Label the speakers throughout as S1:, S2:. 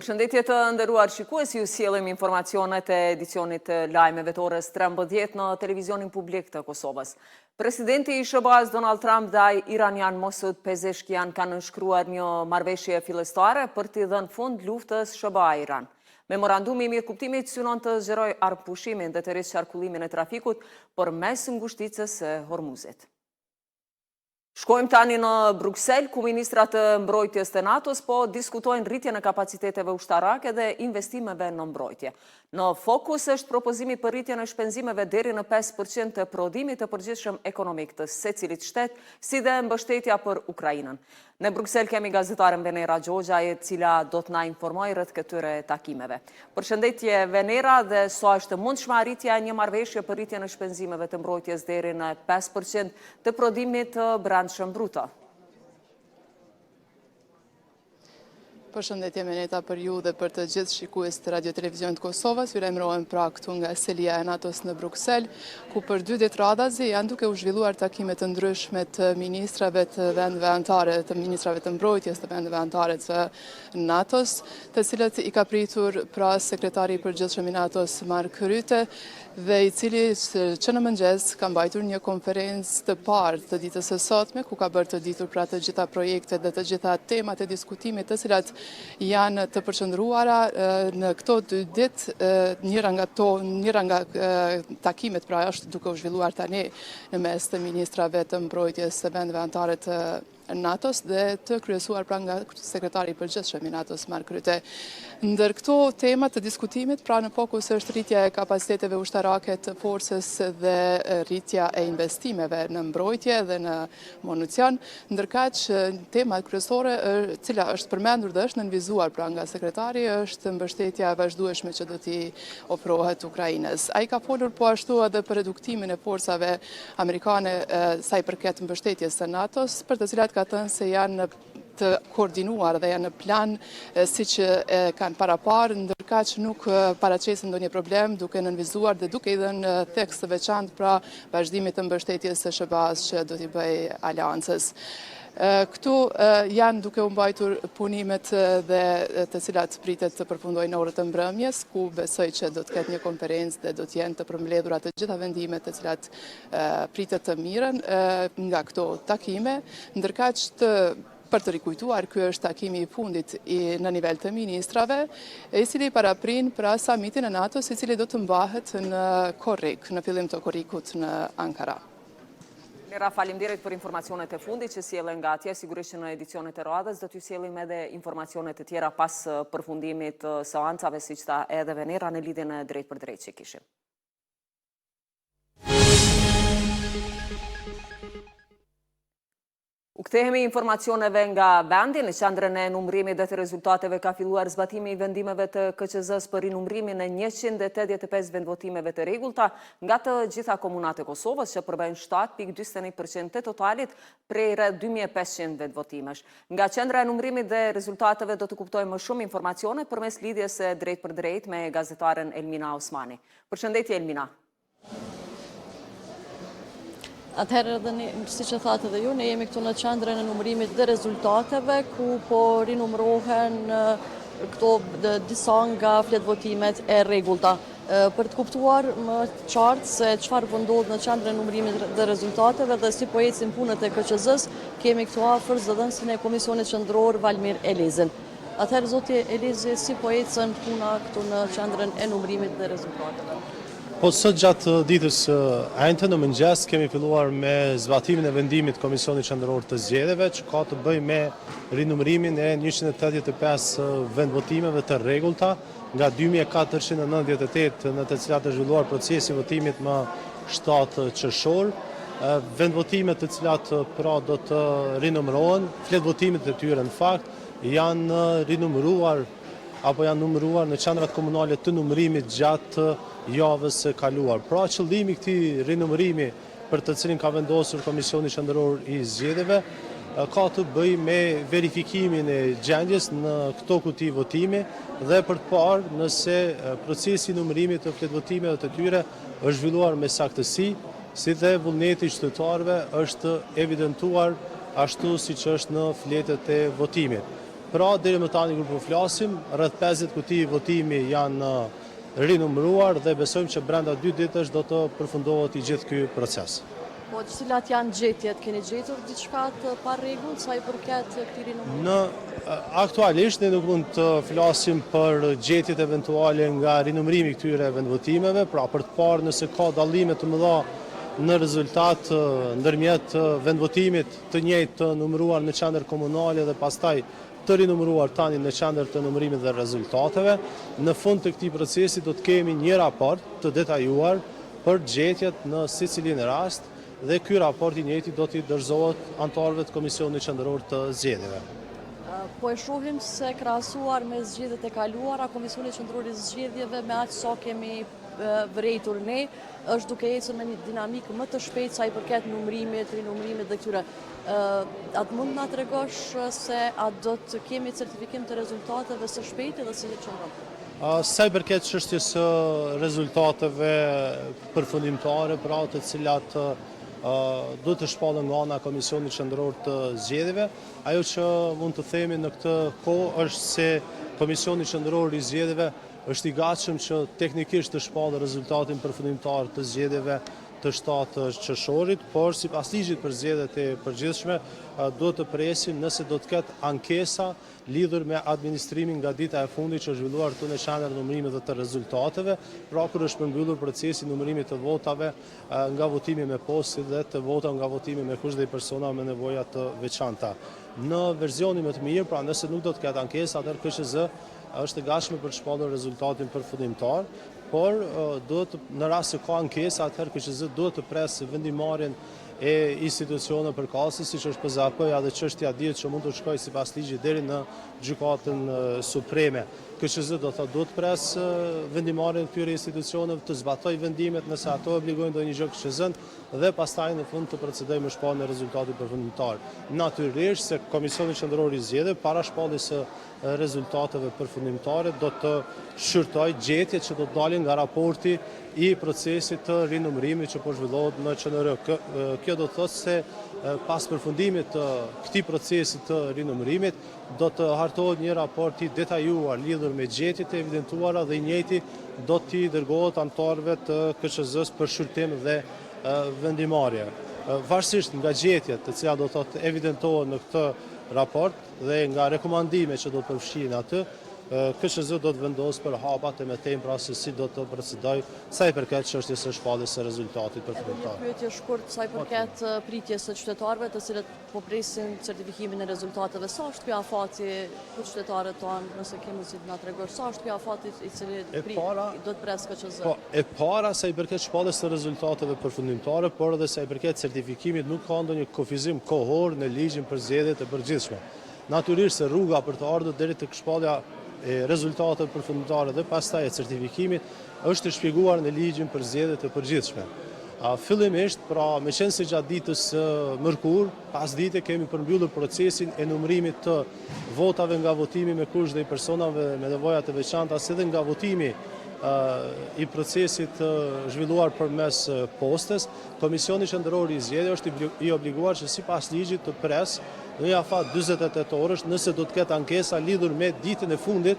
S1: Përshëndetje të nderuar shikues, ju sjellim informacionet e edicionit të lajmeve të orës 13 në televizionin publik të Kosovës. Presidenti i SHBA-së Donald Trump dhe ai iranian Masoud Pezeshkian kanë nënshkruar një marrëveshje fillestare për t'i dhënë fund luftës SHBA-Iran. Memorandumi i mirëkuptimit synon të zgjerojë armëpushimin dhe të rrisë qarkullimin e trafikut përmes ngushticës së Hormuzit. Shkojmë tani në Bruksel, ku ministrat e mbrojtjes të NATO-s po diskutojnë rritjen e kapaciteteve ushtarake dhe investimeve në mbrojtje. Në fokus është propozimi për rritjen e shpenzimeve deri në 5% të prodhimit të përgjithshëm ekonomik të secilit shtet, si dhe mbështetja për Ukrainën. Në Bruksel kemi gazetaren Venera Xhoxha, e cila do të na informojë rreth këtyre takimeve. Përshëndetje Venera dhe sa është e mundshme arritja e një marrëveshje për rritjen e shpenzimeve të mbrojtjes deri në 5% të prodhimit të brendshëm bruto.
S2: Përshëndetje Meneta për ju dhe për të gjithë shikuesit e Radio Televizionit të Kosovës. Ju lajmërohem pra këtu nga selia e NATO-s në Bruksel, ku për dy ditë radhazi janë duke u zhvilluar takime të ndryshme të ministrave të vendeve anëtare, të ministrave të mbrojtjes të vendeve anëtare të NATO-s, të cilët i ka pritur pra sekretari i përgjithshëm i NATO-s Mark Rutte dhe i cili që në mëngjes ka mbajtur një konferencë të parë të ditës së sotme, ku ka bërë të ditur pra të gjitha projektet dhe të gjitha temat e diskutimit të cilat janë të përqendruara në këto dy ditë, njëra nga to, njëra nga takimet pra është duke u zhvilluar tani në mes të ministrave të mbrojtjes së vendeve anëtare të NATO-s dhe të kryesuar pra nga sekretari i përgjithshëm i NATO-s Mark Rutte. Ndër këto tema të diskutimit, pra në fokus është rritja e kapaciteteve ushtarake të forcës dhe rritja e investimeve në mbrojtje dhe në municion. Ndërkaq, tema kryesore, e cila është përmendur dhe është nënvizuar pra nga sekretari, është mbështetja e vazhdueshme që do t'i ofrohet Ukrainës. Ai ka folur po ashtu edhe për reduktimin e forcave amerikane sa i përket mbështetjes së NATO-s, për të cilat ka thënë se janë të koordinuar dhe janë në plan siç e kanë paraparë, ndërkaq nuk paraqesin ndonjë problem duke nënvizuar dhe duke i dhënë theks të veçantë pra vazhdimit të mbështetjes së SHBA-së që do t'i bëjë aleancës. Këtu janë duke u mbajtur punimet dhe të cilat pritet të përfundojnë në orët e mbrëmjes, ku besoj që do të ketë një konferencë dhe do të jenë të përmbledhura të gjitha vendimet të cilat pritet të merren nga këto takime, ndërkaq të për të rikujtuar, ky është takimi i fundit në nivel të ministrave, i cili paraprin pra samitin e NATO-s, i cili do të mbahet në korrik, në fillim të korrikut në Ankara.
S1: Venera, faleminderit për informacionet e fundit që sjelle nga atje, sigurisht që në edicionet e radhës do t'ju sjellim edhe informacione të tjera pas përfundimit të seancave, siç tha edhe Venera në lidhjen e drejtpërdrejtë që kishim. U kthehemi informacioneve nga vendi, në qendrën e numërimit dhe të rezultateve ka filluar zbatimi i vendimeve të KQZ-së për rinumërimin e 185 vendvotimeve të rregullta nga të gjitha komunat e Kosovës, që përbëjnë 7.41% të totalit prej rreth 2500 vendvotimesh. Nga qendra e numërimit dhe rezultateve do të kuptojmë më shumë informacione përmes lidhjes së drejtpërdrejtë me gazetaren Elmina Osmani. Përshëndetje Elmina.
S3: Atëherë edhe ne, siç e thatë edhe ju, ne jemi këtu në qendrën e numërimit dhe rezultateve, ku po rinumërohen këto disa nga fletëvotimet e rregullta. Për të kuptuar më qartë se çfarë po ndodh në qendrën e numërimit dhe rezultateve dhe si po ecin punët e KQZ-së, kemi këtu afër zëdhënësin e Komisionit Qendror Valmir Elezin. Atëherë zoti Elezi, si po ecën puna këtu në qendrën e numërimit dhe rezultateve?
S4: Po sot gjatë ditës së enjte në mëngjes kemi filluar me zbatimin e vendimit të Komisionit Qendror të Zgjedhjeve që ka të bëjë me rinumërimin e 185 vendvotimeve të rregullta nga 2498 në të cilat është zhvilluar procesi i votimit më 7 qershor. Vendvotimet të cilat pra do të rinumërohen, fletëvotimet e tyre në fakt janë rinumëruar apo janë numëruar në qendrat komunale të numërimit gjatë javës së kaluar. Pra qëllimi i këtij rinumërimi për të cilin ka vendosur Komisioni Qendror i Zgjedhjeve ka të bëjë me verifikimin e gjendjes në këto kuti votimi dhe për të parë nëse procesi i numërimit të fletëvotimeve të tyre është zhvilluar me saktësi, si dhe vullneti i qytetarëve është evidentuar ashtu siç është në fletët e votimit. Pra, deri më tani kur po flasim, rreth 50 kuti votimi janë rinumëruar dhe besojmë që brenda dy ditësh do të përfundohet i gjithë ky proces.
S3: Po, cilat janë gjetjet? Keni gjetur diçka të parregullt sa i përket këtij
S4: rinumërimi? Në aktualisht ne nuk mund të flasim për gjetjet eventuale nga rinumërimi i këtyre vendvotimeve, pra për të parë nëse ka dallime të mëdha në rezultat ndërmjet vendvotimit të njëjtë të numëruar në qendër komunale dhe pastaj të rinumëruar tani në qendër të numërimit dhe rezultateve. Në fund të këtij procesi do të kemi një raport të detajuar për gjetjet në secilin rast dhe ky raport i njëjti do t'i dorëzohet anëtarëve të Komisionit Qendror të Zgjedhjeve.
S3: Po e shohim se krahasuar me zgjedhjet e kaluara, Komisioni Qendror i Zgjedhjeve me aq sa kemi vërejtur ne, është duke ecur me një dinamikë më të shpejtë sa i përket numërimit, rinumërimit dhe këtyre. A të mund na tregosh se a do të kemi certifikim të rezultateve së shpejti dhe si qëndron?
S4: Sa i përket çështjes së rezultateve përfundimtare, pra të cilat duhet të shpallen nga ana e Komisionit Qendror të Zgjedhjeve, ajo që mund të themi në këtë kohë është se Komisioni Qendror i Zgjedhjeve është i gatshëm që teknikisht të shpallë rezultatin përfundimtar të zgjedhjeve të 7 qershorit, por sipas ligjit për zgjedhjet e përgjithshme, duhet të presim nëse do të ketë ankesa lidhur me administrimin nga dita e fundit që është zhvilluar këtu në qendër të numërimit dhe të rezultateve, pra kur është përmbyllur procesi i numërimit të votave nga votimi me postë dhe të votave nga votimi me kusht dhe i personave me nevoja të veçanta. Në versionin më të mirë, pra nëse nuk do të ketë ankesa, atëherë KQZ është e gatshme për të shpallur rezultatin përfundimtar, por duhet në rast se ka ankesa, atëherë KQZ duhet të presë vendimmarrjen e institucioneve përkatëse, siç është PZAP-ja dhe çështja dihet që mund të shkojë sipas ligjit deri në Gjykatën Supreme. KQZ do të thotë duhet të presë vendimmarrjen e këtyre institucioneve, të zbatojë vendimet nëse ato obligojnë ndonjë gjë KQZ-në dhe pastaj në fund të procedojë me shpalljen e rezultatit përfundimtar. Natyrisht se Komisioni Qendror i Zgjedhjeve para shpalljes së rezultateve përfundimtare do të shqyrtojë gjetjet që do të dalin nga raporti i procesit të rinumërimit që po zhvillohet në QNR. Kjo do të thotë se pas përfundimit të këtij procesi të rinumërimit do të hartohet një raport i detajuar lidhur me gjetjet e evidentuara dhe i njëjti do t'i dërgohet anëtarëve të KQZ-së për shqyrtim dhe vendimmarrje. Varësisht nga gjetjet të cilat do të evidentohen në këtë raport, dhe nga rekomandimet që do të përfshihen aty, KQZ do të vendosë për hapat e mëtejmë pra se si do të procedojë sa i përket çështjes së shpalljes së rezultatit
S3: përfundimtar. Edhe një pyetje shkurt sa i përket pritjes së qytetarëve të cilët po presin certifikimin e rezultateve, sa është ky afati për qytetarët tanë, nëse ke mundësi të na tregosh, sa është ky afati i cili do të presë KQZ?
S4: Po, e para sa i përket shpalljes së rezultateve përfundimtare, por edhe sa i përket certifikimit nuk ka ndonjë kufizim kohor në ligjin për zgjedhjet e përgjithshme. Natyrisht se rruga për të ardhur deri tek shpallja e rezultateve përfundimtare dhe pastaj e certifikimit është e shpjeguar në ligjin për zgjedhjet e përgjithshme. Fillimisht, pra, meqenëse gjatë ditës së mërkurë, pasdite kemi përmbyllur procesin e numërimit të votave nga votimi me kusht dhe i personave me nevoja të veçanta, si dhe nga votimi i procesit të zhvilluar përmes postës, Komisioni Qendror i Zgjedhjeve është i obliguar që sipas ligjit të presë në një afat 48 orësh nëse do të ketë ankesa lidhur me ditën e fundit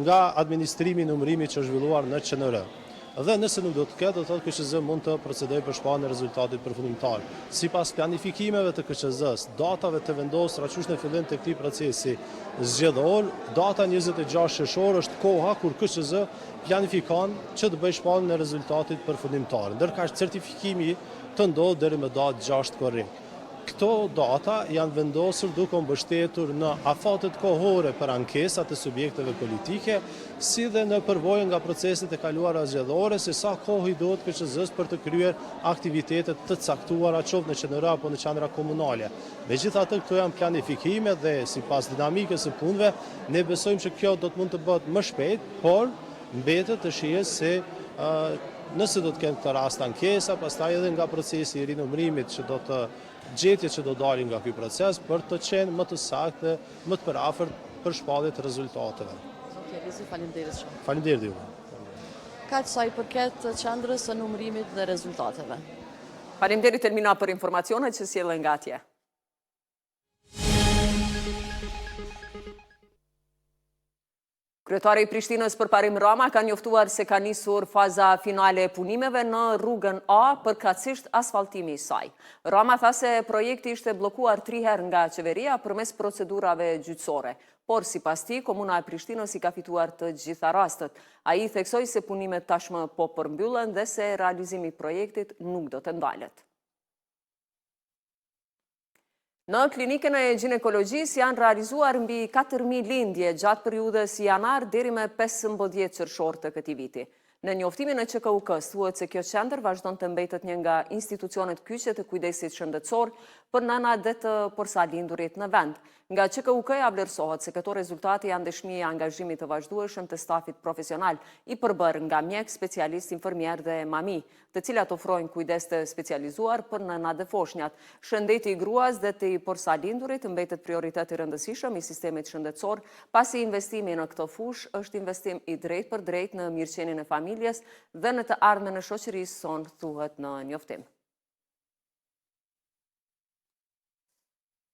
S4: nga administrimi i numërimit që është zhvilluar në QNR. Dhe nëse nuk do të ketë, do të thotë KQZ mund të procedojë për shpalljen e rezultatit përfundimtar. Sipas planifikimeve të KQZ-së, datave të vendosura qysh në fillim të këtij procesi zgjedhor, data 26 qershor është koha kur KQZ planifikon që të bëjë shpalljen e rezultatit përfundimtar, ndërkaq certifikimi të ndodhë deri më datë 6 korrik. Këto data janë vendosur duke u mbështetur në afatet kohore për ankesat e subjekteve politike, si dhe në përvojën nga proceset e kaluara zgjedhore se sa kohë i duhet KQZ-së për të kryer aktivitete të caktuara qoftë në QNR apo në qendra komunale. Megjithatë, këto janë planifikime dhe sipas dinamikës së punëve, ne besojmë që kjo do të mund të bëhet më shpejt, por mbetet të shihet se nëse do të kenë këtë rast ankesa, pastaj edhe nga procesi i rinumërimit që do të gjetjet që do dalin nga ky proces për të qenë më të saktë dhe më të përafërt për shpallje të rezultateve.
S3: Zoti Elezi, faleminderit
S4: shumë. Faleminderit juve.
S3: Kaq sa i përket qendrës së numërimit dhe rezultateve.
S1: Faleminderit Elmina për informacionet që sjelle nga atje. Kryetari i Prishtinës Përparim Rama ka njoftuar se ka nisur faza finale e punimeve në rrugën A, përkatësisht asfaltimi i saj. Rama tha se projekti ishte bllokuar tri herë nga qeveria përmes procedurave gjyqësore, por sipas tij, Komuna e Prishtinës i ka fituar të gjitha rastet. Ai theksoi se punimet tashmë po përmbyllen dhe se realizimi i projektit nuk do të ndalet. Në klinikën e gjinekologjisë janë realizuar mbi 4.000 lindje gjatë periudhës janar deri me 15 qershor të këtij viti. Në njoftimin e QKUK-së thuhet se kjo qendër vazhdon të mbetet një nga institucionet kyçe të kujdesit shëndetësor për nënat dhe të porsalindurit në vend. Nga QKUK-ja vlerësohet se këto rezultate janë dëshmi e angazhimit të vazhdueshëm të stafit profesional, i përbërë nga mjekë, specialistë, infermierë dhe mami, të cilat ofrojnë kujdes të specializuar për nënat dhe foshnjat. Shëndeti i gruas dhe të porsalindurit mbetet prioritet i rëndësishëm i sistemit shëndetësor, pasi investimi në këtë fushë është investim i drejtpërdrejtë në mirëqenien e familjes dhe në të ardhmen e shoqërisë sonë, thuhet në njoftim.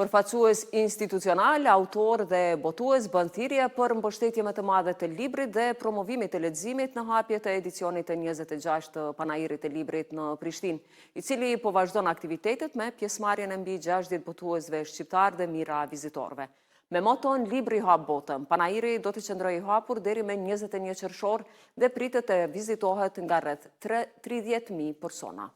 S1: Përfaqësues institucionalë, autorë dhe botues bënë thirrje për mbështetje më të madhe të librit dhe promovimit të leximit në hapje të edicionit të 26 të Panairit të Librit në Prishtinë, i cili po vazhdon aktivitetet me pjesëmarrjen e mbi 60 botuesve shqiptarë dhe mijëra vizitorëve. Me moton Libri hap botën, panairi do të qëndrojë i hapur deri me 21 qershor dhe pritet të vizitohet nga rreth 30.000 persona.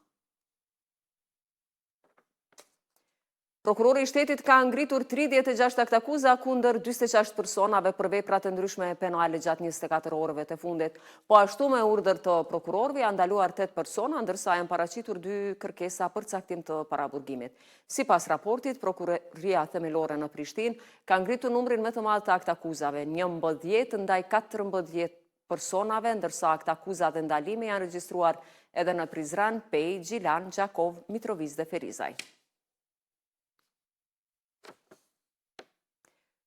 S1: Prokurori i shtetit ka ngritur 36 aktakuza kundër 46 personave për vepra të ndryshme penale gjatë 24 orëve të fundit. Po ashtu me urdhër të prokurorëve janë ndaluar 8 persona, ndërsa janë paraqitur 2 kërkesa për caktim të paraburgimit. Sipas raportit, Prokuroria Themelore në Prishtinë ka ngritur numrin më të madh të aktakuzave, 11 ndaj 14 personave, ndërsa aktakuza dhe ndalime janë regjistruar edhe në Prizren, Pejë, Gjilan, Gjakovë, Mitrovicë dhe Ferizaj.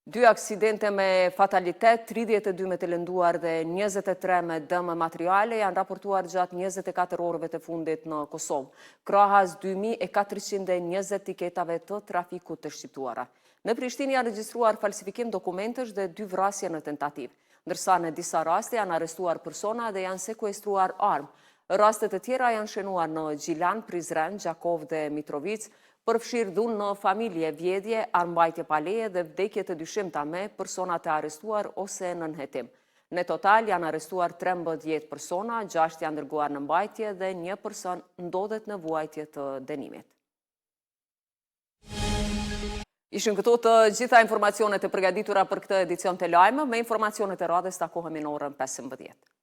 S1: Dy aksidente me fatalitet, 32 me të lënduar dhe 23 me dëme materiale janë raportuar gjatë 24 orëve të fundit në Kosovë, krahas 2420 tiketave të trafikut të shqiptuara. Në Prishtinë janë regjistruar falsifikim dokumentesh dhe dy vrasje në tentativë. Ndërsa në disa raste janë arrestuar persona dhe janë sekuestruar armë. Raste të tjera janë shënuar në Gjilan, Prizren, Gjakovë dhe Mitrovicë, përfshirë dhunë në familje, vjedhje, armëmbajtje pa leje dhe vdekje të dyshimta me persona të arrestuar ose nën hetim. Në total janë arrestuar 13 persona, 6 janë dërguar në mbajtje dhe një person ndodhet në vuajtje të dënimit. Ishin këto të gjitha informacionet e përgatitura për këtë edicion të lajmeve, me informacionet e radhës takohemi në orën 15.